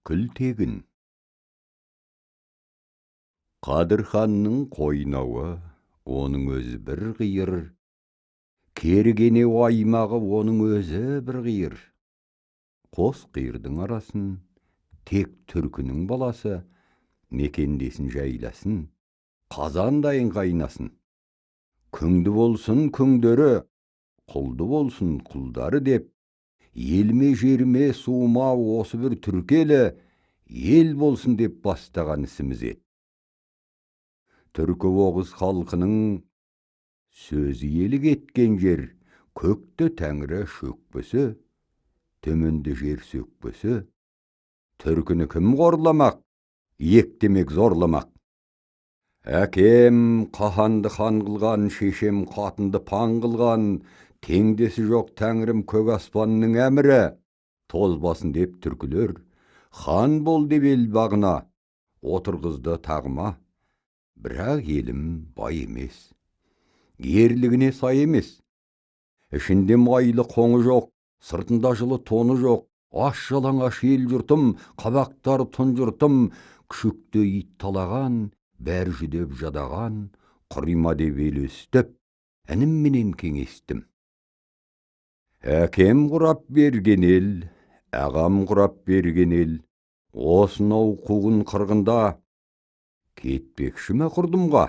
Күлтегін. Қадырханның қойнауы, оның өзі бір қиыр, Кергенеу аймағы, оның өзі бір қиыр. Қос қиырдың арасын тек түркінің баласы мекендесін, жайласын, қазандайын қайнасын. Күңді болсын күңдері, құлды болсын құлдары деп, еліме, жеріме, суыма осы бір түркі елі ел болсын деп бастаған ісіміз еді. Түркі оғыз халқының сөзі елі кеткен жер, көкті тәңірі шөкпесе, төменде жер сөкпесе, түркіні кім қорламақ, ектемек, зорламақ? Әкем қаханды хан қылған, шешем қатынды пан қылған, теңдесі жоқ тәңірім, көк аспанның әмірі тозбасын деп, түркілер хан бол деп ел бағына отырғызды тағыма. Бірақ елім бай емес, ерлігіне сай емес. Ішінде майлы қоңы жоқ, сыртында жылы тоны жоқ, аш жалаңаш ел жұртым, қабақтары тұнжыртым, күшікті ит талаған, бәрі жүдеп жадаған, құри ма деп ел өстіп, інімменен кеңестім. Әкем құрап берген ел, ағам құрап берген ел осынау қуғын қырғында кетпекші ме құрдымға?